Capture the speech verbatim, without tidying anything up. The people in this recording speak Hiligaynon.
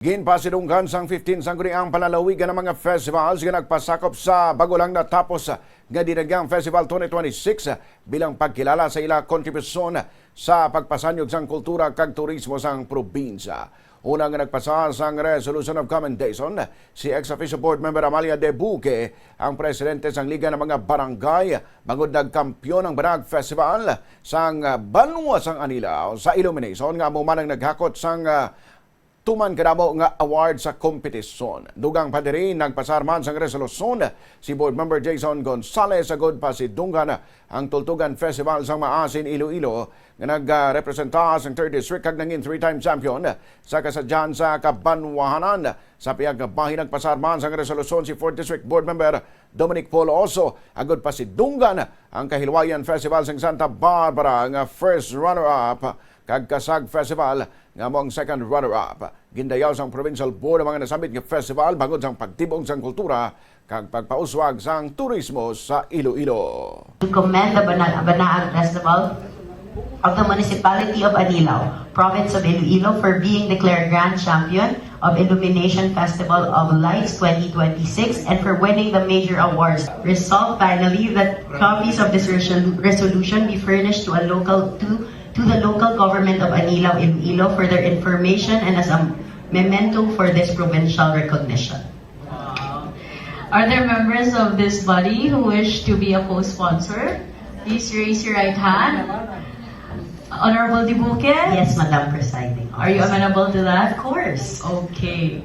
Ginpasidunggan sang fifteen sangguniang palalawigan ang mga festivals nga nagpasakop sa bago lang natapos nga Dinagyang Festival twenty twenty-six bilang pagkilala sa ila kontribusyon sa pagpasanyog sang kultura kag turismo sang probinsya. Una nga nagpasa sang Resolution of Commendation, si ex officio board member Amalia De Buque, ang presidente sang Liga ng mga Barangay, bangod nagkampiyon ang Banag Festival sang, ah, banwa sang Anilao sa illumination nga amo man ang naghakot sang, ah, tuman kadamo nga award sa kompetisyon. Dugang pa diri, nagpasar man sang resolusyon si Board Member Jason Gonzales agud pasidunggan ang Tultugan Festival sang Maasin, Iloilo, nga nagrepresenta sang third district kag nangin three-time champion sa kasadyahan sa kabanwahanan. Sa pihak nga bahin, nagpasar man sang resolusyon si fourth District Board Member Dominic Paul Oso agud pasidunggan ang Kahilwayan Festival sang Santa Barbara nga first runner-up kag Kasag Festival nga amo ang second runner-up. Gindayaw sang Provincial Board ang mga nasambit nga festival bangod sang pagtib-ong sang kultura kag pagpauswag sang turismo sa Iloilo. To commend the Bana- Banaag Festival of the Municipality of Anilao, Province of Iloilo, for being declared Grand Champion of Illumination Festival of Lights twenty twenty-six and for winning the major awards. Resolved finally that copies of this resol- resolution be furnished to a local to to the local government of Anilao, Iloilo for their information and as a memento for this provincial recognition. Are there members of this body who wish to be a co-sponsor? Please raise your right hand. Honorable De Buque? Yes, Madam Presiding. Are you amenable to that? Of course. Okay.